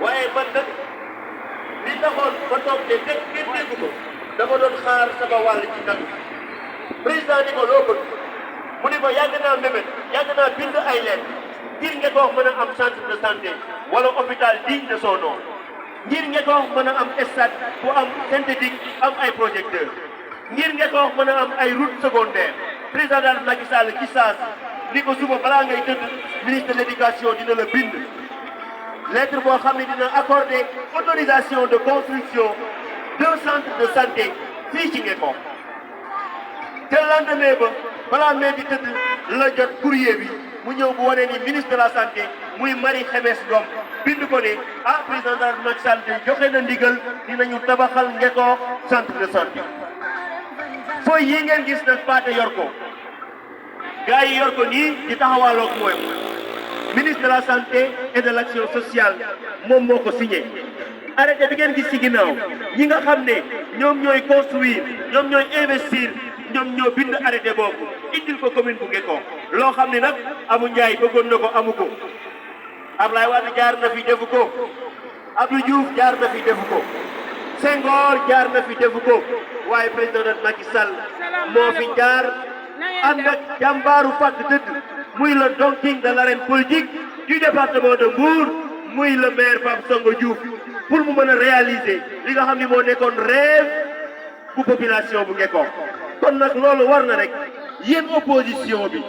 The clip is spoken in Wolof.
waaye man nag li taxoon ba toog ne kenn déggu ko dama doon xaar sama wàll ci nag président ni ko loo bëgg mu ni ko yàgg naa mébét yàgg naa bind ay leen ngir Ngekoox mën a am centre de santé wala hôpital digne de son nom ngir Ngekoox mën a am stade bu am synthétique am ay projecteurs ngir Ngekoox mën a am ay route secondaire président daal Macky Sall ci saas ni ko suba balaa ngay tëdd ministre de l'éducation dina la bind lettre boo xam ne dina accorder autorisation de construction d'un centre de santé fii ci Ngekoox te lendemain ba balaa mee di tëdd la jot courrier bi mu ñëw bu wane ni ministre de la santé muy Marie Khemesse Ngom bind ko ne ah président de Macky Sall joxe na ndigal dinañu tabaxal Ngekoox centre de santé fooy yi ngeen gis nag Pathé yor ko gars yi yor ko nii di taxawaloog mooy ministre de la santé et de l'action sociale moom moo ko signé arrêté bi ngeen gis ci ginnaaw ñi nga xam ne ñoom ñooy construire ñoom ñooy investir ñoom ñoo bind arrêté boobu indil ko commune bu Ngekoox loo xam ne nag Abou Ndiaye bëggoon na ko amu ko Ablaye Wade jaar na fi defu ko Abdou Diouf jaar na fi defu ko Senghor jaar na fi defu ko waaye président Macky Sall moo fi jaar ànd ak jàmbaaru fàtt dëdd muy le Don King de l'arène politique du département de Mbour muy le maire Pape Songo Diouf pour mu mën a réaliser li nga xam ni moo nekkoon rêve bu population bu Ngekoox kon nag loolu war na rek yéen opposition bi